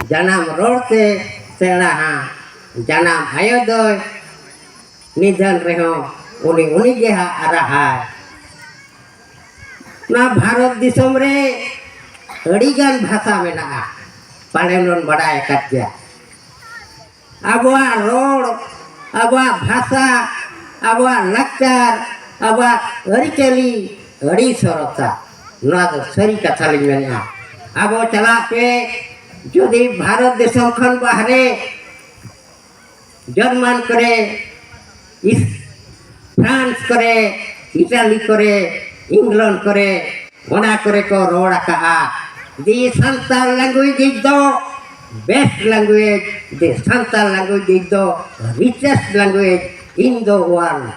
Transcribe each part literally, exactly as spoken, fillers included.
ᱡᱟᱱᱟᱢ ᱨᱚᱲ ᱛᱮ ᱥᱮᱬᱟ ᱦᱟᱸᱜ, ᱡᱟᱱᱟᱢ ᱟᱭᱳ ᱫᱚᱭ ᱱᱤᱫᱷᱟᱹᱱ ᱨᱮᱦᱚᱸ ᱩᱱᱤ ᱩᱱᱤ ᱜᱮ ᱦᱟᱸᱜ ᱟᱨᱟᱦᱟᱭ᱾ ᱱᱚᱣᱟ ᱵᱷᱟᱨᱚᱛ ᱫᱤᱥᱚᱢ ᱨᱮ ᱟᱹᱰᱤᱜᱟᱱ ᱵᱷᱟᱥᱟ ᱢᱮᱱᱟᱜᱼᱟ, ᱯᱟᱞᱮᱱ ᱵᱚᱱ ᱵᱟᱰᱟᱭ ᱟᱠᱟᱫ ᱜᱮᱭᱟ᱾ ᱟᱵᱚᱣᱟᱜ ᱨᱚᱲ, ᱟᱵᱚᱣᱟᱜ ᱵᱷᱟᱥᱟ, ᱟᱵᱚᱣᱟᱜ ᱞᱟᱠᱪᱟᱨ, ᱟᱵᱚᱣᱟᱜ ᱟᱹᱨᱤᱪᱟᱹᱞᱤ ᱟᱹᱰᱤ ᱥᱚᱨᱚᱥᱟ᱾ ᱱᱚᱣᱟ ᱫᱚ ᱥᱟᱹᱨᱤ ᱠᱟᱛᱷᱟ ᱞᱤᱧ ᱢᱮᱱᱮᱫᱼᱟ᱾ ᱟᱵᱚ ᱪᱟᱞᱟᱜ ᱯᱮ, ᱡᱩᱫᱤ ᱵᱷᱟᱨᱚᱛ ᱫᱤᱥᱚᱢ ᱠᱷᱚᱱ ᱵᱟᱦᱨᱮ ᱡᱟᱨᱢᱟᱱ ᱠᱚᱨᱮ, ᱤᱥ-, ᱯᱷᱨᱟᱱᱥ ᱠᱚᱨᱮ, ᱤᱴᱟᱞᱤ ᱠᱚᱨᱮ, ᱤᱝᱞᱚᱱᱰ ᱠᱚᱨᱮ, ᱚᱱᱟ ᱠᱚᱨᱮ ᱠᱚ ᱨᱚᱲ ᱟᱠᱟᱜᱼᱟ, "The Santal language is the best language, the Santal language is the richest language in the world."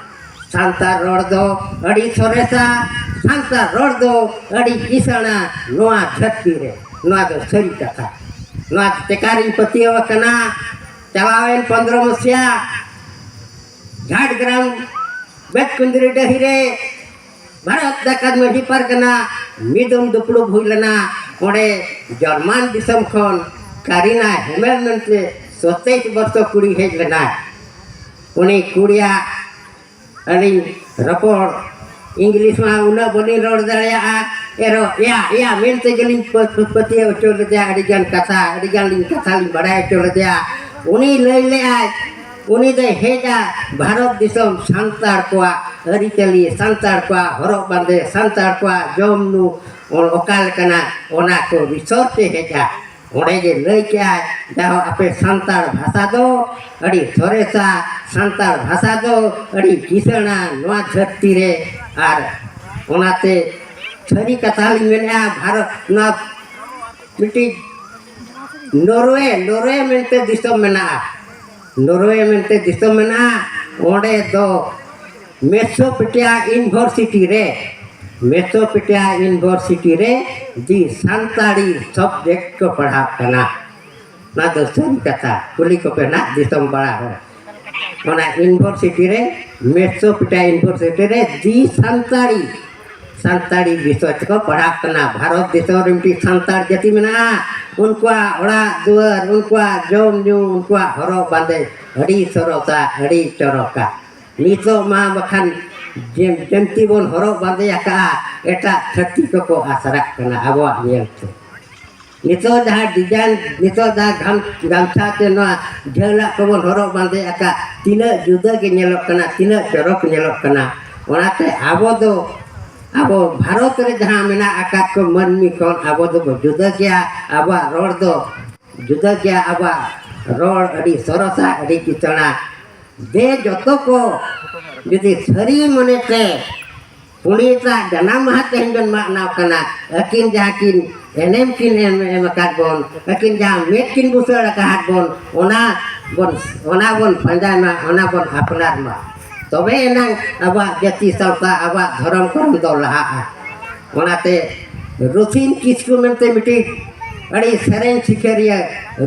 Santal ᱨᱚᱲ ᱫᱚ ᱟᱹᱰᱤ ᱥᱚᱨᱮᱥᱟ, ᱥᱟᱱᱛᱟᱲ ᱨᱚᱲ ᱫᱚ ᱟᱹᱰᱤ ᱠᱤᱥᱟᱹᱬᱟ ᱱᱚᱣᱟ ᱫᱷᱟᱹᱨᱛᱤ ᱨᱮ᱾ ᱱᱚᱣᱟ ᱫᱚ ᱥᱟᱹᱨᱤ ᱠᱟᱛᱷᱟ᱾ ᱱᱚᱣᱟ ᱪᱮᱠᱟᱨᱤᱧ ᱯᱟᱹᱛᱭᱟᱹᱣ ᱟᱠᱟᱱᱟ? ᱪᱟᱞᱟᱣᱮᱱ ᱯᱚᱱᱫᱽᱨᱚ ᱢᱟᱹᱥᱤᱭᱟ ᱡᱷᱟᱲᱜᱨᱟᱢ ᱵᱮᱛᱠᱩᱸᱫᱽᱨᱤ ᱰᱟᱹᱦᱤ ᱨᱮ ᱵᱷᱟᱨᱚᱛ ᱡᱟᱠᱟᱛ ᱢᱟᱹᱡᱷᱤ ᱯᱟᱨᱜᱟᱱᱟ ᱢᱤᱫᱩᱱ ᱫᱩᱯᱲᱩᱵ ᱦᱩᱭ ᱞᱮᱱᱟ᱾ ᱚᱸᱰᱮ ᱡᱟᱨᱢᱟᱱ ᱫᱤᱥᱚᱢ ᱠᱷᱚᱱ ᱠᱟᱨᱤᱱᱟ ᱦᱮᱢᱮᱞ ᱢᱮᱱᱛᱮ ᱥᱚᱛᱮᱭᱤᱥ ᱵᱚᱨᱥᱚ ᱠᱩᱲᱤ ᱦᱮᱡ ᱞᱮᱱᱟᱭ᱾ ᱩᱱᱤ ᱠᱩᱲᱤᱭᱟᱜ ᱟᱹᱞᱤᱧ ᱨᱚᱯᱚᱲ, ᱤᱝᱞᱤᱥ ᱢᱟ ᱩᱱᱟᱹᱜ ᱵᱟᱹᱞᱤᱧ ᱨᱚᱲ ᱫᱟᱲᱮᱭᱟᱜᱼᱟ, ᱮᱨᱚ ᱮᱭᱟ ᱮᱭᱟ ᱢᱮᱱᱛᱮ ᱜᱮᱞᱤᱧ ᱯᱟᱹ-, ᱯᱟᱹ-, ᱯᱟᱹᱛᱭᱟᱹᱣ ᱦᱚᱪᱚ ᱞᱮᱫᱮᱭᱟ᱾ ᱟᱹᱰᱤᱜᱟᱱ ᱠᱟᱛᱷᱟ, ᱟᱹᱰᱤᱜᱟᱱ ᱞᱤᱧ ᱠᱟᱛᱷᱟ ᱞᱤᱧ ᱵᱟᱲᱟᱭ ᱦᱚᱪᱚ ᱞᱮᱫᱮᱭᱟ᱾ ᱩᱱᱤ ᱞᱟᱹᱭ ᱞᱮᱫᱼᱟᱭ, ᱩᱱᱤ ᱫᱚᱭ ᱦᱮᱡᱼᱟ ᱵᱷᱟᱨᱚᱛ ᱫᱤᱥᱚᱢ ᱥᱟᱱᱛᱟᱲ ᱠᱚᱣᱟᱜ ᱟᱹᱨᱤᱪᱟᱹᱞᱤ, ᱥᱟᱱᱛᱟᱲ ᱠᱚᱣᱟᱜ ᱦᱚᱨᱚᱜ ᱵᱟᱸᱫᱮ, ᱥᱟᱱᱛᱟᱲ ᱠᱚᱣᱟᱜ ᱡᱚᱢ ᱧᱩ ᱚᱠᱟ ᱞᱮᱠᱟᱱᱟ, ᱚᱱᱟ ᱠᱚ ᱵᱤᱥᱚᱭ ᱛᱮ ᱦᱮᱡᱼᱟ᱾ ᱚᱸᱰᱮ ᱜᱮ ᱞᱟᱹᱭ ᱠᱮᱜᱼᱟᱭ, ᱡᱟᱦᱳ ᱟᱯᱮ ᱥᱟᱱᱛᱟᱲ ᱵᱷᱟᱥᱟ ᱫᱚ ᱟᱹᱰᱤ ᱥᱚᱨᱮᱥᱟ, ᱥᱟᱱᱛᱟᱲ ᱵᱷᱟᱥᱟ ᱫᱚ ᱟᱹᱰᱤ ᱠᱤᱥᱟᱹᱬᱟ ᱱᱚᱣᱟ ᱫᱷᱟᱹᱨᱛᱤ ᱨᱮ᱾ ᱟᱨ ᱚᱱᱟᱛᱮ ᱥᱟᱹᱨᱤ ᱠᱟᱛᱷᱟ ᱞᱤᱧ ᱢᱮᱱᱮᱫᱼᱟ, ᱵᱷᱟᱨᱚᱛ ᱱᱚᱣᱟ ᱢᱤᱫᱴᱤᱡ ᱱᱚᱨᱣᱮ, ᱱᱚᱨᱣᱮ ᱢᱮᱱᱛᱮ ᱫᱤᱥᱚᱢ ᱢᱮᱱᱟᱜᱼᱟ᱾ ᱱᱚᱨᱣᱮ ᱢᱮᱱᱛᱮ ᱫᱤᱥᱚᱢ ᱢᱮᱱᱟᱜᱼᱟ᱾ ᱚᱸᱰᱮ ᱫᱚ ᱢᱮᱥᱳᱯᱚᱴᱮᱢᱤᱭᱟ ᱤᱭᱩᱱᱤᱵᱷᱟᱨᱥᱤᱴᱤ ᱨᱮ, ᱢᱮᱥᱳᱯᱚᱴᱮᱢᱤᱭᱟ ᱤᱭᱩᱱᱤᱵᱷᱟᱨᱥᱤᱴᱤ ᱨᱮ ᱫᱤ ᱥᱟᱱᱛᱟᱲᱤ ᱥᱟᱵᱡᱮᱠᱴ ᱠᱚ ᱯᱟᱲᱦᱟᱜ ᱠᱟᱱᱟ᱾ ᱚᱱᱟ ᱫᱚ ᱥᱟᱹᱨᱤ ᱠᱟᱛᱷᱟ, ᱠᱩᱞᱤ ᱠᱚᱯᱮ ᱱᱟᱜ ᱫᱤᱥᱚᱢ ᱯᱟᱲᱟ ᱦᱚᱲ᱾ ᱚᱱᱟ ᱤᱭᱩᱱᱤᱵᱷᱟᱨᱥᱤᱴᱤ ᱨᱮ, ᱢᱮᱥᱳᱯᱚᱴᱮᱢᱤᱭᱟ ᱤᱭᱩᱱᱤᱵᱷᱟᱨᱥᱤᱴᱤ ᱨᱮ ᱫᱤ ᱥᱟᱱᱛᱟᱲᱤ ᱥᱟᱱᱛᱟᱲᱤ ᱵᱤᱥᱚᱭ ᱛᱮᱠᱚ ᱯᱟᱲᱦᱟᱜ ᱠᱟᱱᱟ᱾ ᱵᱷᱟᱨᱚᱛ ᱫᱤᱥᱚᱢ ᱨᱮ ᱢᱤᱫᱴᱤᱡ ᱥᱟᱱᱛᱟᱲ ᱡᱟᱹᱛᱤ ᱢᱮᱱᱟᱜᱼᱟ᱾ ᱩᱱᱠᱩᱣᱟᱜ ᱚᱲᱟᱜ ᱫᱩᱣᱟᱹᱨ, ᱩᱱᱠᱩᱣᱟᱜ ᱡᱚᱢ ᱧᱩ, ᱩᱱᱠᱩᱣᱟᱜ ᱦᱚᱨᱚᱜ ᱵᱟᱸᱫᱮ ᱟᱹᱰᱤ ᱥᱚᱨᱚᱥᱟ, ᱟᱹᱰᱤ ᱪᱚᱨᱚᱠᱟ᱾ ᱱᱤᱛᱚᱜ ᱢᱟ ᱵᱟᱠᱷᱟᱱ ᱡᱮ-, ᱡᱮᱢᱛᱤ ᱵᱚᱱ ᱦᱚᱨᱚᱜ ᱵᱟᱸᱫᱮ ᱟᱠᱟᱜᱼᱟ, ᱮᱴᱟᱜ ᱪᱷᱟᱹᱛᱤᱠ ᱠᱚᱠᱚ ᱟᱥᱨᱟᱜ ᱠᱟᱱᱟ ᱟᱵᱚᱣᱟᱜ ᱧᱮᱞᱛᱮ᱾ ᱱᱤᱛᱚᱜ ᱡᱟᱦᱟᱸ design, ᱱᱤᱛᱚᱜ ᱡᱟᱦᱟᱸ ᱜᱟᱢ-, ᱜᱟᱢᱪᱷᱟ ᱛᱮ ᱱᱚᱣᱟ ᱡᱷᱟᱹᱞᱟᱜ ᱠᱚᱵᱚᱱ ᱦᱚᱨᱚᱜ ᱵᱟᱸᱫᱮ ᱟᱠᱟᱫ, ᱛᱤᱱᱟᱹᱜ ᱡᱩᱫᱟᱹ ᱜᱮ ᱧᱮᱞᱚᱜ ᱠᱟᱱᱟ, ᱛᱤᱱᱟᱹᱜ ᱪᱚᱨᱚᱠ ᱧᱮᱞᱚᱜ ᱠᱟᱱᱟ᱾ ᱚᱱᱟᱛᱮ ᱟᱵᱚ ᱫᱚ, ᱟᱵᱚ ᱵᱷᱟᱨᱚᱛ ᱨᱮ ᱡᱟᱦᱟᱸ ᱢᱮᱱᱟᱜ ᱟᱠᱟᱫ ᱠᱚ ᱢᱟᱹᱱᱢᱤ ᱠᱷᱚᱱ ᱟᱵᱚ ᱫᱚᱵᱚ ᱡᱩᱫᱟᱹ ᱜᱮᱭᱟ᱾ ᱟᱵᱚᱣᱟᱜ ᱨᱚᱲ ᱫᱚ ᱡᱩᱫᱟᱹ ᱜᱮᱭᱟ, ᱟᱵᱚᱣᱟᱜ ᱨᱚᱲ ᱟᱹᱰᱤ ᱥᱚᱨᱚᱥᱟ, ᱟᱹᱰᱤ ᱠᱤᱥᱟᱹᱬᱟ᱾ ᱫᱮ ᱡᱚᱛᱚ ᱠᱚ ᱡᱩᱫᱤ ᱥᱟᱹᱨᱤ ᱢᱚᱱᱮᱛᱮ ᱯᱚᱸᱰᱤᱛᱟᱜ ᱡᱟᱱᱟᱢ ᱢᱟᱦᱟ ᱛᱮᱦᱮᱧ ᱵᱚᱱ ᱢᱟᱱᱟᱣ ᱠᱟᱱᱟ, ᱟᱹᱠᱤᱱ ᱡᱟᱦᱟᱸ ᱠᱤᱱ ᱮᱱᱮᱢ ᱠᱤᱱ ᱮᱢ, ᱮᱢ ᱟᱠᱟᱫ ᱵᱚᱱ, ᱟᱹᱠᱤᱱ ᱡᱟᱦᱟᱸ ᱢᱮᱫ ᱠᱤᱱ ᱵᱩᱥᱟᱹᱲ ᱟᱠᱟᱫ ᱵᱚᱱ, ᱚᱱᱟ ᱵᱚᱱ, ᱚᱱᱟ ᱵᱚᱱ ᱯᱟᱸᱡᱟᱭ ᱢᱟ, ᱚᱱᱟ ᱵᱚᱱ ᱟᱯᱱᱟᱨ ᱢᱟ᱾ ᱛᱚᱵᱮ ᱮᱱᱟᱝ ᱟᱵᱚᱣᱟᱜ ᱡᱟᱹᱛᱤ ᱥᱟᱶᱛᱟ, ᱟᱵᱚᱣᱟᱜ ᱫᱷᱚᱨᱚᱢ ᱠᱚᱨᱚᱢ ᱫᱚ ᱞᱟᱦᱟᱜᱼᱟ᱾ ᱚᱱᱟᱛᱮ ᱨᱚᱛᱷᱤᱱ ᱠᱤᱥᱠᱩ ᱢᱮᱱᱛᱮ ᱢᱤᱫᱴᱤᱡ ᱟᱹᱰᱤ ᱥᱮᱨᱮᱧ ᱥᱤᱠᱟᱹᱨᱤᱭᱟᱹ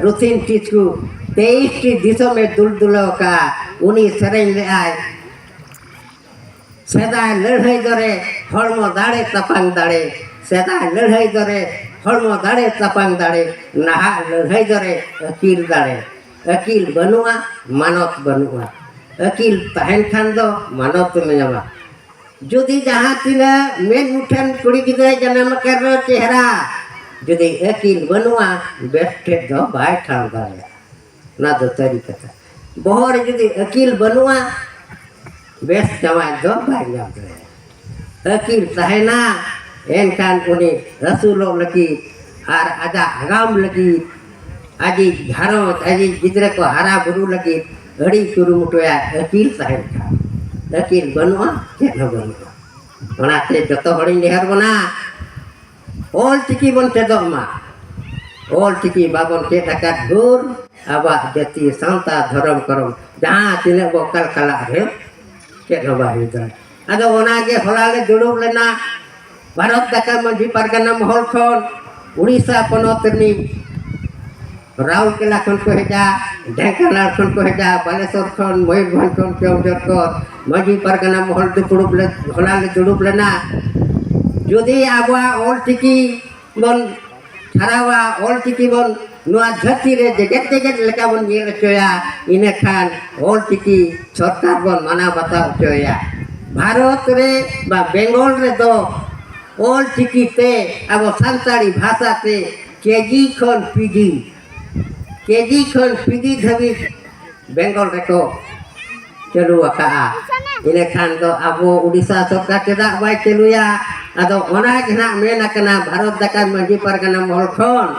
ᱨᱚᱛᱷᱤᱱ ᱠᱤᱥᱠᱩ ᱛᱮᱭᱤᱥ ᱴᱤ ᱫᱤᱥᱚᱢᱮ ᱫᱩᱞ ᱫᱩᱞᱟᱹᱣ ᱟᱠᱟᱫᱼᱟ᱾ ᱩᱱᱤ ᱥᱮᱨᱮᱧ ᱞᱮᱫᱼᱟᱭ, ᱥᱮᱫᱟᱭ ᱞᱟᱹᱲᱦᱟᱹᱭ ᱫᱚᱨᱮ ᱦᱚᱲᱢᱚ ᱫᱟᱲᱮ ᱛᱟᱯᱟᱝ ᱫᱟᱲᱮ, ᱥᱮᱫᱟᱭ ᱞᱟᱹᱲᱦᱟᱹᱭ ᱫᱚᱨᱮ ᱦᱚᱲᱢᱚ ᱫᱟᱲᱮ ᱛᱟᱯᱟᱝ ᱫᱟᱲᱮ, ᱱᱟᱦᱟᱜ ᱞᱟᱹᱲᱦᱟᱹᱭ ᱫᱚᱨᱮ ᱟᱹᱠᱤᱞ ᱫᱟᱲᱮ᱾ ᱟᱹᱠᱤᱞ ᱵᱟᱹᱱᱩᱜᱼᱟ, ᱢᱟᱱᱚᱛ ᱵᱟᱹᱱᱩᱜᱼᱟ᱾ ᱟᱹᱠᱤᱞ ᱛᱟᱦᱮᱱ ᱠᱷᱟᱱ ᱫᱚ ᱢᱟᱱᱚᱛ ᱮᱢ ᱧᱟᱢᱟ᱾ ᱡᱩᱫᱤ ᱡᱟᱦᱟᱸ ᱛᱤᱱᱟᱹᱜ ᱢᱮᱫ ᱢᱩᱴᱷᱟᱹᱱ ᱠᱩᱲᱤ ᱜᱤᱫᱽᱨᱟᱹᱭ ᱡᱟᱱᱟᱢ ᱟᱠᱟᱱ ᱨᱮᱦᱚᱸ ᱪᱮᱦᱨᱟ, ᱡᱩᱫᱤ ᱟᱹᱠᱤᱞ ᱵᱟᱹᱱᱩᱜᱼᱟ, ᱵᱮᱥ ᱴᱷᱮᱡ ᱫᱚ ᱵᱟᱭ ᱴᱷᱟᱶ ᱫᱟᱲᱮᱭᱟᱜᱼᱟ᱾ ᱚᱱᱟ ᱫᱚ ᱥᱟᱹᱨᱤ ᱠᱟᱛᱷᱟ᱾ ᱵᱚᱦᱚᱜ ᱨᱮ ᱡᱩᱫᱤ ᱟᱹᱠᱤᱞ ᱵᱟᱹᱱᱩᱜᱼᱟ, ᱵᱮᱥ ᱡᱟᱶᱟᱭ ᱫᱚ ᱵᱟᱭ ᱧᱟᱢ ᱫᱟᱲᱮᱭᱟᱜᱼᱟ᱾ ᱟᱹᱠᱤᱞ ᱛᱟᱦᱮᱱᱟ, ᱮᱱᱠᱷᱟᱱ ᱩᱱᱤ ᱟᱹᱥᱩᱞᱚᱜ ᱞᱟᱹᱜᱤᱫ ᱟᱨ ᱟᱡᱟᱜ ᱟᱜᱟᱢ ᱞᱟᱹᱜᱤᱫ, ᱟᱡᱤᱡ ᱜᱷᱟᱨᱚᱸᱡᱽ, ᱟᱡᱤᱡ ᱜᱤᱫᱽᱨᱟᱹ ᱠᱚ ᱦᱟᱨᱟ ᱵᱩᱨᱩ ᱞᱟᱹᱜᱤᱫ ᱟᱹᱰᱤ ᱠᱩᱨᱩᱢᱩᱴᱩᱭᱟ, ᱟᱹᱠᱤᱞ ᱛᱟᱦᱮᱱ ᱠᱷᱟᱱ᱾ ᱟᱹᱠᱤᱞ ᱵᱟᱹᱱᱩᱜᱼᱟ, ᱪᱮᱫ ᱦᱚᱸ ᱵᱟᱹᱱᱩᱜᱼᱟ᱾ ᱚᱱᱟᱛᱮ ᱡᱚᱛᱚ ᱦᱚᱲᱤᱧ ᱱᱮᱦᱚᱨ ᱵᱚᱱᱟ, ᱚᱞ ᱪᱤᱠᱤ ᱵᱚᱱ ᱪᱮᱫᱚᱜ ᱢᱟ᱾ ᱚᱞ ᱪᱤᱠᱤ ᱵᱟᱵᱚᱱ ᱪᱮᱫ ᱟᱠᱟᱫ ᱵᱷᱳᱨ ᱟᱵᱚᱣᱟᱜ ᱡᱟᱹᱛᱤ, ᱥᱟᱶᱛᱟ, ᱫᱷᱚᱨᱚᱢ, ᱠᱚᱨᱚᱢ ᱡᱟᱦᱟᱸ ᱛᱤᱱᱟᱹᱜ ᱵᱚ ᱠᱟᱞᱠᱟᱞᱟᱜ ᱨᱮᱦᱚᱸ ᱪᱮᱫ ᱦᱚᱸ ᱵᱟᱭ ᱦᱩᱭ ᱫᱟᱲᱮᱭᱟᱜᱼᱟ᱾ ᱟᱫᱚ ᱚᱱᱟᱜᱮ ᱦᱚᱞᱟ ᱞᱮ ᱫᱩᱲᱩᱵ ᱞᱮᱱᱟ ᱵᱷᱟᱨᱚᱛ ᱫᱟᱠᱟ ᱢᱟᱹᱡᱷᱤ ᱯᱟᱨᱜᱟᱱᱟ ᱢᱚᱦᱚᱞ ᱠᱷᱚᱱ ᱩᱲᱤᱥᱥᱟ ᱯᱚᱱᱚᱛ ᱨᱤᱱᱤᱡ ᱨᱟᱩᱨᱠᱮᱞᱟ ᱠᱷᱚᱱ ᱠᱚ ᱦᱮᱡᱟ, ᱰᱷᱮᱝᱠᱟᱱᱟᱞ ᱠᱷᱚᱱ ᱠᱚ ᱦᱮᱡᱟ, ᱵᱟᱞᱮᱥᱚᱨ ᱠᱷᱚᱱ, ᱢᱚᱭᱩᱨᱵᱷᱚᱸᱡᱽ ᱠᱷᱚᱱ, ᱠᱮᱣᱚᱱᱡᱷᱚᱨ ᱠᱷᱚᱱ ᱢᱟᱹᱡᱷᱤ ᱯᱟᱨᱜᱟᱱᱟ ᱢᱚᱦᱚᱞ ᱫᱩᱯᱲᱩᱵ ᱞᱮ, ᱦᱚᱞᱟ ᱞᱮ ᱫᱩᱲᱩᱵ ᱞᱮᱱᱟ᱾ ᱡᱩᱫᱤ ᱟᱵᱚᱣᱟᱜ ᱚᱞᱪᱤᱠᱤ ᱵᱚᱱ ᱪᱷᱟᱨᱟᱣᱟ, ᱚᱞᱪᱤᱠᱤ ᱵᱚᱱ ᱱᱚᱣᱟ ᱫᱷᱟᱹᱨᱛᱤ ᱨᱮ ᱡᱮᱜᱮᱛ ᱡᱮᱜᱮᱛ ᱞᱮᱠᱟ ᱵᱚᱱ ᱧᱮᱞ ᱦᱚᱪᱚᱭᱟ, ᱤᱱᱟᱹᱠᱷᱟᱱ ᱚᱞᱪᱤᱠᱤ ᱥᱚᱨᱠᱟᱨ ᱵᱚᱱ ᱢᱟᱱᱟᱣ ᱵᱟᱛᱟᱣ ᱦᱚᱪᱚᱭᱟ᱾ ᱵᱷᱟᱨᱚᱛ ᱨᱮ ᱵᱟ ᱵᱮᱝᱜᱚᱞ ᱨᱮᱫᱚ ᱚᱞᱪᱤᱠᱤ ᱛᱮ, ᱟᱵᱚ ᱥᱟᱱᱛᱟᱲᱤ ᱵᱷᱟᱥᱟ ᱛᱮ ᱠᱮᱡᱤ ᱠᱷᱚᱱ ᱯᱤᱡᱤ, ᱠᱮᱡᱤ ᱠᱷᱚᱱ ᱯᱤᱡᱤ ᱫᱷᱟᱹᱵᱤᱡ ᱵᱮᱝᱜᱚᱞ ᱨᱮᱠᱚ ᱪᱟᱹᱞᱩ ᱟᱠᱟᱫᱼᱟ᱾ ᱤᱱᱟᱹᱠᱷᱟᱱ ᱫᱚ ᱟᱵᱚ ᱩᱰᱤᱥᱟ ᱥᱚᱨᱠᱟᱨ ᱪᱮᱫᱟᱜ ᱵᱟᱭ ᱪᱟᱹᱞᱩᱭᱟ? ᱟᱫᱚ ᱚᱱᱟ ᱜᱮ ᱱᱟᱜ ᱢᱮᱱ ᱟᱠᱟᱱᱟ ᱵᱷᱟᱨᱚᱛ ᱡᱟᱠᱟᱛ ᱢᱟᱹᱡᱷᱤ ᱯᱟᱨᱜᱟᱱᱟ ᱢᱚᱦᱚᱞ ᱠᱷᱚᱱ,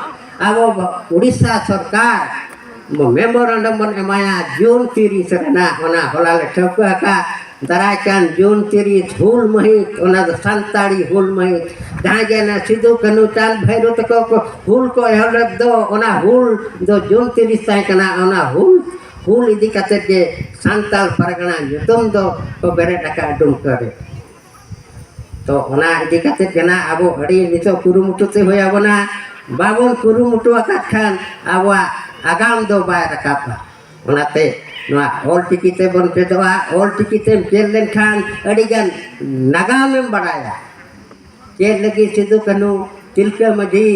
ᱟᱵᱚ ᱩᱰᱤᱥᱟ ᱥᱚᱨᱠᱟᱨ ᱢᱮᱢᱳᱨᱟᱱᱰᱟᱢ ᱵᱚᱱ ᱮᱢᱟᱭᱟ ᱡᱩᱱ ᱛᱤᱨᱤᱥ ᱨᱮᱱᱟᱜ, ᱚᱱᱟ ᱦᱚᱞᱟ ᱞᱮ ᱴᱷᱟᱹᱣᱠᱟᱹ ᱟᱠᱟᱫ᱾ ᱫᱟᱨᱟᱭ ᱠᱟᱱ ᱡᱩᱱ ᱛᱤᱨᱤᱥ ᱦᱩᱞ ᱢᱟᱹᱦᱤᱛ, ᱚᱱᱟ ᱫᱚ ᱥᱟᱱᱛᱟᱲᱤ ᱦᱩᱞ ᱢᱟᱹᱦᱤᱛ, ᱡᱟᱦᱟᱸ ᱜᱮ ᱚᱱᱟ ᱥᱤᱫᱩ ᱠᱟᱹᱱᱦᱩ ᱪᱟᱸᱫᱽ ᱵᱷᱟᱭᱨᱳ ᱛᱟᱠᱚ ᱠᱚ ᱦᱩᱞ ᱠᱚ ᱮᱦᱚᱵ ᱞᱮᱫ ᱫᱚ, ᱚᱱᱟ ᱦᱩᱞ ᱫᱚ ᱡᱩᱱ ᱛᱤᱨᱤᱥ ᱛᱟᱦᱮᱸ ᱠᱟᱱᱟ᱾ ᱚᱱᱟ ᱦᱩᱞ, ᱦᱩᱞ ᱤᱫᱤ ᱠᱟᱛᱮᱫ ᱜᱮ ᱥᱟᱱᱛᱟᱲ ᱯᱟᱨᱜᱟᱱᱟ ᱧᱩᱛᱩᱢ ᱫᱚ ᱠᱚ ᱵᱮᱨᱮᱫ ᱟᱠᱟᱫ ᱰᱩᱢᱠᱟᱹ ᱨᱮ᱾ ᱛᱚ ᱚᱱᱟ ᱤᱫᱤ ᱠᱟᱛᱮᱫ ᱜᱮ ᱱᱟᱜ ᱟᱵᱚ ᱟᱹᱰᱤ ᱱᱤᱛᱚᱜ ᱠᱩᱨᱩᱢᱩᱴᱩ ᱛᱮ ᱦᱩᱭ ᱟᱵᱚᱱᱟ᱾ ᱵᱟᱵᱚᱱ ᱠᱩᱨᱩᱢᱩᱴᱩ ᱟᱠᱟᱫ ᱠᱷᱟᱱ ᱟᱵᱚᱣᱟᱜ ᱟᱜᱟᱢ ᱫᱚ ᱵᱟᱭ ᱨᱟᱠᱟᱵᱼᱟ᱾ ᱚᱱᱟᱛᱮ ᱱᱚᱣᱟ ᱚᱞ ᱪᱤᱠᱤ ᱛᱮᱵᱚᱱ ᱪᱮᱫᱚᱜᱼᱟ᱾ ᱚᱞ ᱪᱤᱠᱤ ᱛᱮᱢ ᱪᱮᱫ ᱞᱮᱱᱠᱷᱟᱱ ᱟᱹᱰᱤᱜᱟᱱ ᱱᱟᱜᱟᱢᱮᱢ ᱵᱟᱲᱟᱭᱟ᱾ ᱪᱮᱫ ᱞᱟᱹᱜᱤᱫ ᱥᱤᱫᱩ ᱠᱟᱹᱱᱦᱩ, ᱛᱤᱞᱠᱟᱹ ᱢᱟᱹᱡᱷᱤ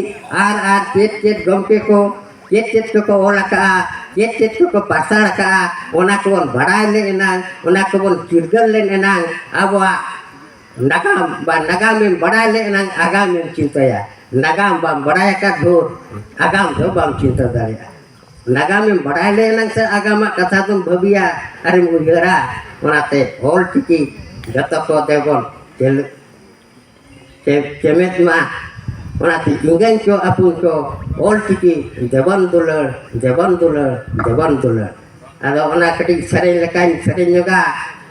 ᱟᱨ, ᱟᱨ ᱪᱮᱫ ᱪᱮᱫ ᱜᱚᱢᱠᱮ ᱠᱚ ᱪᱮᱫ ᱪᱮᱫ ᱠᱚᱠᱚ ᱚᱞ ᱟᱠᱟᱫᱼᱟ, ᱪᱮᱫ ᱪᱮᱫ ᱠᱚᱠᱚ ᱯᱟᱥᱟᱲ ᱟᱠᱟᱫᱼᱟ, ᱚᱱᱟ ᱠᱚᱵᱚᱱ ᱵᱟᱲᱟᱭ ᱞᱮ ᱮᱱᱟᱝ, ᱚᱱᱟ ᱠᱚᱵᱚᱱ ᱪᱤᱨᱜᱟᱹᱞ ᱞᱮᱱ ᱮᱱᱟᱝ ᱟᱵᱚᱣᱟᱜ ᱱᱟᱜᱟᱢ ᱵᱟ ᱱᱟᱜᱟᱢᱮᱢ ᱵᱟᱲᱟᱭ ᱞᱮ ᱮᱱᱟᱝ ᱟᱜᱟᱢᱮᱢ ᱪᱤᱱᱛᱟᱹᱭᱟ᱾ ᱱᱟᱜᱟᱢ ᱵᱟᱢ ᱵᱟᱲᱟᱭ ᱟᱠᱟᱫ ᱵᱷᱳᱨ ᱟᱜᱟᱢ ᱫᱚ ᱵᱟᱢ ᱪᱤᱱᱛᱟᱹ ᱫᱟᱲᱮᱭᱟᱜᱼᱟ᱾ ᱱᱟᱜᱟᱢᱮᱢ ᱵᱟᱲᱟᱭ ᱞᱮ ᱮᱱᱟᱝ ᱥᱮ ᱟᱜᱟᱢᱟᱜ ᱠᱟᱛᱷᱟ ᱫᱚᱢ ᱵᱷᱟᱹᱵᱤᱭᱟ ᱟᱨᱮᱢ ᱩᱭᱦᱟᱹᱨᱟ᱾ ᱚᱱᱟᱛᱮ ᱚᱞ ᱪᱤᱠᱤ ᱡᱚᱛᱚ ᱠᱚ ᱫᱮᱵᱚᱱ ᱪᱮᱞ-, ᱪᱮ-, ᱪᱮᱢᱮᱫ ᱢᱟ᱾ ᱚᱱᱟᱛᱮ ᱤᱧᱟᱹᱧ ᱠᱚ ᱟᱹᱯᱩᱧ ᱠᱚ ᱚᱞ ᱪᱤᱠᱤ ᱫᱮᱵᱚᱱ ᱫᱩᱞᱟᱹᱲ, ᱫᱮᱵᱚᱱ ᱫᱩᱞᱟᱹᱲ, ᱫᱮᱵᱚᱱ ᱫᱩᱞᱟᱹᱲ᱾ ᱟᱫᱚ ᱚᱱᱟ ᱠᱟᱹᱴᱤᱡ ᱥᱮᱨᱮᱧ ᱞᱮᱠᱟᱧ ᱥᱮᱨᱮᱧ ᱧᱚᱜᱟ᱾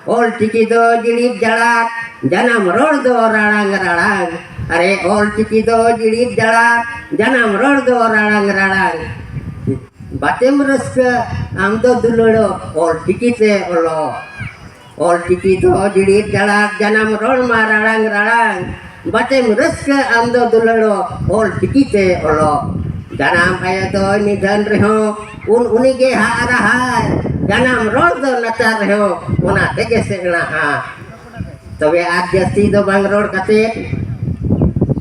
ᱚᱞ ᱪᱤᱠᱤ ᱫᱚ ᱡᱤᱲᱤᱫ ᱡᱟᱲᱟᱫ, ᱡᱟᱱᱟᱢ ᱨᱚᱲ ᱫᱚ ᱨᱟᱲᱟᱝ ᱨᱟᱲᱟᱝ᱾ ᱟᱨᱮ ᱚᱞ ᱪᱤᱠᱤ ᱫᱚ ᱡᱤᱲᱤᱫ ᱡᱟᱲᱟᱫ, ᱡᱟᱱᱟᱢ ᱨᱚᱲ ᱫᱚ ᱨᱟᱲᱟᱝ ᱨᱟᱲᱟᱝ᱾ ᱵᱟᱛᱮᱢ ᱨᱟᱹᱥᱠᱟᱹ ᱟᱢ ᱫᱚ ᱫᱩᱞᱟᱹᱲᱚᱜ, ᱚᱞ ᱪᱤᱠᱤ ᱛᱮ ᱚᱞᱚᱜ᱾ ᱚᱞ ᱪᱤᱠᱤ ᱫᱚ ᱡᱤᱲᱤᱫ ᱡᱟᱲᱟᱫ, ᱡᱟᱱᱟᱢ ᱨᱚᱲ ᱢᱟ ᱨᱟᱲᱟᱝ ᱨᱟᱲᱟᱝ᱾ ᱵᱟᱛᱮᱢ ᱨᱟᱹᱥᱠᱟᱹ ᱟᱢ ᱫᱚ ᱫᱩᱞᱟᱹᱲᱚᱜ, ᱚᱞ ᱪᱤᱠᱤ ᱛᱮ ᱚᱞᱚᱜ᱾ ᱡᱟᱱᱟᱢ ᱟᱭᱳ ᱫᱚᱭ ᱱᱤᱫᱷᱟᱹᱱ ᱨᱮᱦᱚᱸ, ᱩᱱ ᱩᱱᱤ ᱜᱮ ᱦᱟᱜ ᱨᱟᱦᱟᱭ᱾ ᱡᱟᱱᱟᱢ ᱨᱚᱲ ᱫᱚ ᱱᱟᱪᱟᱨ ᱨᱮᱦᱚᱸ, ᱚᱱᱟ ᱛᱮᱜᱮ ᱥᱮᱬᱟᱜᱼᱟ᱾ ᱛᱚᱵᱮ ᱟᱨ ᱡᱟᱹᱥᱛᱤ ᱫᱚ ᱵᱟᱝ ᱨᱚᱲ ᱠᱟᱛᱮ,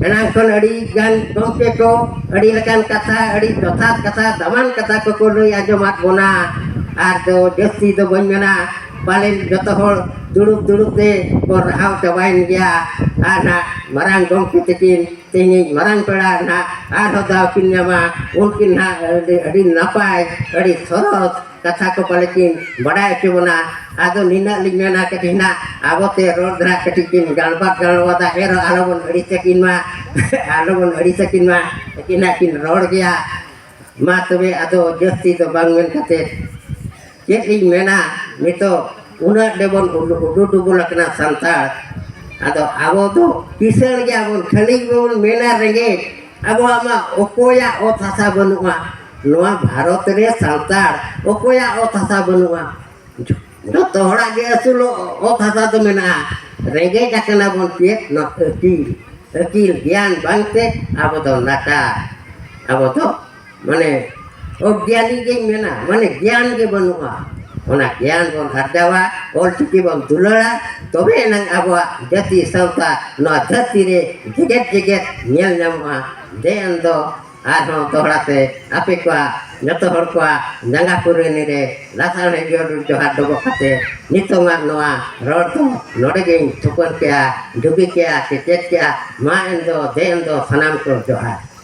ᱮᱱᱟᱝ ᱠᱷᱚᱱ ᱟᱹᱰᱤ ᱜᱟᱱ ᱜᱚᱢᱠᱮ ᱠᱚ ᱟᱹᱰᱤ ᱞᱮᱠᱟᱱ ᱠᱟᱛᱷᱟ, ᱟᱹᱰᱤ ᱡᱚᱛᱷᱟᱛ ᱠᱟᱛᱷᱟ, ᱫᱟᱢᱟᱱ ᱠᱟᱛᱷᱟ ᱠᱚᱠᱚ ᱞᱟᱹᱭ ᱟᱸᱡᱚᱢᱟᱫ ᱵᱚᱱᱟ᱾ ᱟᱨ ᱫᱚ ᱡᱟᱹᱥᱛᱤ ᱫᱚ ᱵᱟᱹᱧ ᱢᱮᱱᱟ, ᱯᱟᱞᱮᱱ ᱡᱚᱛᱚ ᱦᱚᱲ ᱫᱩᱲᱩᱵ ᱫᱩᱲᱩᱵ ᱛᱮ ᱠᱚ ᱨᱟᱦᱟᱣ ᱪᱟᱵᱟᱭᱮᱱ ᱜᱮᱭᱟ᱾ ᱟᱨ ᱱᱟᱜ ᱢᱟᱨᱟᱝ ᱜᱚᱢᱠᱮ ᱛᱟᱹᱠᱤᱱ ᱛᱮᱦᱮᱧ ᱢᱟᱨᱟᱝ ᱯᱮᱲᱟ ᱱᱟᱜ ᱟᱨᱦᱚᱸ ᱫᱟᱣ ᱠᱤᱱ ᱧᱟᱢᱟ, ᱩᱱᱠᱤᱱ ᱱᱟᱜ ᱟᱹᱰᱤ, ᱟᱹᱰᱤ ᱱᱟᱯᱟᱭ, ᱟᱹᱰᱤ ᱥᱚᱨᱚᱥ ᱠᱟᱛᱷᱟ ᱠᱚ ᱯᱟᱞᱮ ᱠᱤᱱ ᱵᱟᱰᱟᱭ ᱦᱚᱪᱚ ᱵᱚᱱᱟ᱾ ᱟᱫᱚ ᱱᱤᱱᱟᱹᱜ ᱞᱤᱧ ᱢᱮᱱᱟ, ᱠᱟᱹᱴᱤᱡ ᱱᱟᱜ ᱟᱵᱚᱛᱮ ᱨᱚᱲ ᱫᱷᱟᱨᱟ ᱠᱟᱹᱴᱤᱡ ᱠᱤᱱ ᱜᱟᱲᱵᱟᱫ ᱜᱟᱲᱵᱟᱫᱟ, ᱮᱱᱨᱮᱦᱚᱸ ᱟᱞᱚᱵᱚᱱ ᱟᱹᱲᱤᱥ ᱟᱹᱠᱤᱱ ᱢᱟ᱾ ᱟᱞᱚᱵᱚᱱ ᱟᱹᱲᱤᱥ ᱟᱹᱠᱤᱱ ᱢᱟ, ᱟᱹᱠᱤᱱ ᱱᱟᱜ ᱠᱤᱱ ᱨᱚᱲ ᱜᱮᱭᱟ᱾ ᱢᱟ ᱛᱚᱵᱮ ᱟᱫᱚ ᱡᱟᱹᱥᱛᱤ ᱫᱚ ᱵᱟᱝ ᱢᱮᱱ ᱠᱟᱛᱮ ᱪᱮᱫ ᱤᱧ ᱢᱮᱱᱟ, ᱱᱤᱛᱚᱜ ᱩᱱᱟᱹᱜ ᱰᱮᱵᱚᱱ ᱩᱰᱩ-, ᱩᱰᱩᱰᱩᱵᱚᱞ ᱟᱠᱟᱱᱟ ᱥᱟᱱᱛᱟᱲ᱾ ᱟᱫᱚ ᱟᱵᱚ ᱫᱚ ᱠᱤᱥᱟᱹᱬ ᱜᱮᱭᱟᱵᱚᱱ, ᱠᱷᱟᱹᱞᱤ ᱜᱮᱵᱚᱱ ᱢᱮᱱᱟ ᱨᱮᱸᱜᱮᱡ᱾ ᱟᱵᱚᱣᱟᱜ ᱢᱟ ᱚᱠᱚᱭᱟᱜ ᱚᱛ ᱦᱟᱥᱟ ᱵᱟᱹᱱᱩᱜᱼᱟ᱾ ᱱᱚᱣᱟ ᱵᱷᱟᱨᱚᱛ ᱨᱮ ᱥᱟᱱᱛᱟᱲ ᱚᱠᱚᱭᱟᱜ ᱚᱛ ᱦᱟᱥᱟ ᱵᱟᱹᱱᱩᱜᱼᱟ? ᱡᱚᱛᱚ ᱦᱚᱲᱟᱜ ᱜᱮ ᱟᱹᱥᱩᱞᱚᱜ ᱚᱛ ᱦᱟᱥᱟ ᱫᱚ ᱢᱮᱱᱟᱜᱼᱟ᱾ ᱨᱮᱸᱜᱮᱡ ᱟᱠᱟᱱᱟ ᱵᱚᱱ ᱪᱮᱫ? ᱱᱚᱣᱟ ᱟᱹᱠᱤᱞ, ᱟᱹᱠᱤᱞ ᱜᱮᱭᱟᱱ ᱵᱟᱝᱛᱮ ᱟᱵᱚ ᱫᱚ ᱱᱟᱴᱟ, ᱟᱵᱚ ᱫᱚ ᱢᱟᱱᱮ ᱚᱜᱽᱜᱭᱟᱱᱤ ᱜᱮᱧ ᱢᱮᱱᱟ, ᱢᱟᱱᱮ ᱜᱮᱭᱟᱱ ᱜᱮ ᱵᱟᱹᱱᱩᱜᱼᱟ᱾ ᱚᱱᱟ ᱜᱮᱭᱟᱱ ᱵᱚᱱ ᱟᱨᱡᱟᱣᱟ, ᱚᱞᱪᱤᱠᱤ ᱵᱚᱱ ᱫᱩᱞᱟᱹᱲᱟ, ᱛᱚᱵᱮ ᱮᱱᱟᱝ ᱟᱵᱚᱣᱟᱜ ᱡᱟᱹᱛᱤ ᱥᱟᱶᱛᱟ ᱱᱚᱣᱟ ᱫᱷᱟᱹᱨᱛᱤ ᱨᱮ ᱡᱮᱜᱮᱫ ᱡᱮᱜᱮᱫ ᱧᱮᱞ ᱧᱟᱢᱚᱜᱼᱟ᱾ ᱫᱮ ᱮᱱ ᱫᱚ ᱟᱨᱦᱚᱸ ᱫᱚᱦᱲᱟ ᱛᱮ ᱟᱯᱮ ᱠᱚᱣᱟᱜ, ᱡᱚᱛᱚ ᱦᱚᱲ ᱠᱚᱣᱟᱜ ᱡᱟᱸᱜᱟ ᱯᱩᱨᱟᱹᱱᱤ ᱨᱮ ᱞᱟᱥᱟᱲᱦᱮᱫ ᱡᱚᱦᱟᱨ ᱰᱚᱵᱚᱜ ᱠᱟᱛᱮ ᱱᱤᱛᱚᱝᱟᱜ ᱱᱚᱣᱟ ᱨᱚᱲ ᱫᱚ ᱱᱚᱰᱮ ᱜᱮᱧ ᱛᱷᱩᱠᱟᱹᱢ ᱠᱮᱜᱼᱟ, ᱰᱩᱜᱤ ᱠᱮᱜᱼᱟ, ᱥᱮ ᱪᱮᱫ ᱠᱮᱜᱼᱟ᱾ ᱢᱟ ᱮᱱ ᱫᱚ, ᱫᱮ ᱮᱱ ᱫᱚ, ᱥᱟᱱᱟᱢ ᱠᱚ ᱡᱚᱦᱟᱨ᱾